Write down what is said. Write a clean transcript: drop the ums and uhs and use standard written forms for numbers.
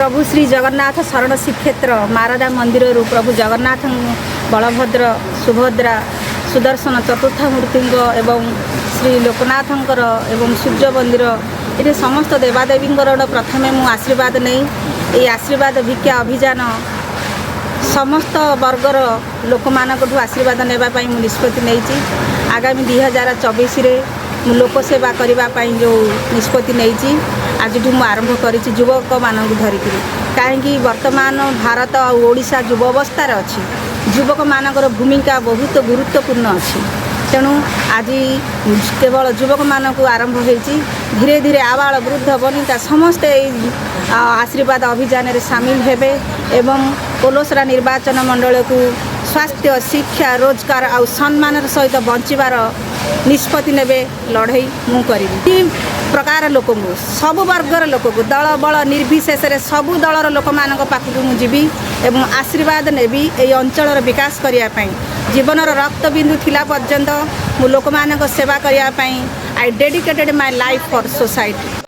ପ୍ରଭୁ ଶ୍ରୀ ଜଗନ୍ନାଥ ଶରଣ ଶ୍ରୀକ୍ଷେତ୍ର ମାରଦା ମନ୍ଦିରରୁ ପ୍ରଭୁ ଜଗନ୍ନାଥ, ବଳଭଦ୍ର, ସୁଭଦ୍ରା, ସୁଦର୍ଶନ ଚତୁର୍ଥ ମୂର୍ତ୍ତିଙ୍କ ଏବଂ ଶ୍ରୀ ଲୋକନାଥଙ୍କର ଏବଂ ସୂର୍ଯ୍ୟ ମନ୍ଦିର, ଏଠି ସମସ୍ତ ଦେବାଦେବୀଙ୍କର ପ୍ରଥମେ ମୁଁ ଆଶୀର୍ବାଦ ନେଇ ଏଇ ଆଶୀର୍ବାଦ ଭିକ୍ଷା ଅଭିଯାନ ସମସ୍ତ ବର୍ଗର ଲୋକମାନଙ୍କଠୁ ଆଶୀର୍ବାଦ ନେବା ପାଇଁ ମୁଁ ନିଷ୍ପତ୍ତି ନେଇଛି। ଆଗାମୀ 2024ରେ ମୁଁ ଲୋକସେବା କରିବା ପାଇଁ ଯେଉଁ ନିଷ୍ପତ୍ତି ନେଇଛି, ଆଜିଠୁ ମୁଁ ଆରମ୍ଭ କରିଛି ଯୁବକମାନଙ୍କୁ ଧରିକିରି। କାହିଁକି ବର୍ତ୍ତମାନ ଭାରତ ଆଉ ଓଡ଼ିଶା ଯୁବ ଅବସ୍ଥାରେ ଅଛି। ଯୁବକମାନଙ୍କର ଭୂମିକା ବହୁତ ଗୁରୁତ୍ୱପୂର୍ଣ୍ଣ ଅଛି। ତେଣୁ ଆଜି କେବଳ ଯୁବକମାନଙ୍କୁ ଆରମ୍ଭ ହେଇଛି। ଧୀରେ ଧୀରେ ଆବାଳ ବୃଦ୍ଧ ବନିତା ସମସ୍ତେ ଏଇ ଆଶୀର୍ବାଦ ଅଭିଯାନରେ ସାମିଲ ହେବେ ଏବଂ କୋଲସରା ନିର୍ବାଚନ ମଣ୍ଡଳୀକୁ ସ୍ୱାସ୍ଥ୍ୟ, ଶିକ୍ଷା, ରୋଜଗାର ଆଉ ସମ୍ମାନର ସହିତ ବଞ୍ଚିବାର ନିଷ୍ପତ୍ତି ନେବେ। ଲଢ଼େଇ ମୁଁ କରିବି ପ୍ରକାର ଲୋକଙ୍କୁ, ସବୁ ବର୍ଗର ଲୋକକୁ, ଦଳ ବଳ ନିର୍ବିଶେଷରେ ସବୁ ଦଳର ଲୋକମାନଙ୍କ ପାଖକୁ ମୁଁ ଯିବି ଏବଂ ଆଶୀର୍ବାଦ ନେବି ଏଇ ଅଞ୍ଚଳର ବିକାଶ କରିବା ପାଇଁ। ଜୀବନର ରକ୍ତବିନ୍ଦୁ ଥିଲା ପର୍ଯ୍ୟନ୍ତ ମୁଁ ଲୋକମାନଙ୍କ ସେବା କରିବା ପାଇଁ I dedicated my life for society.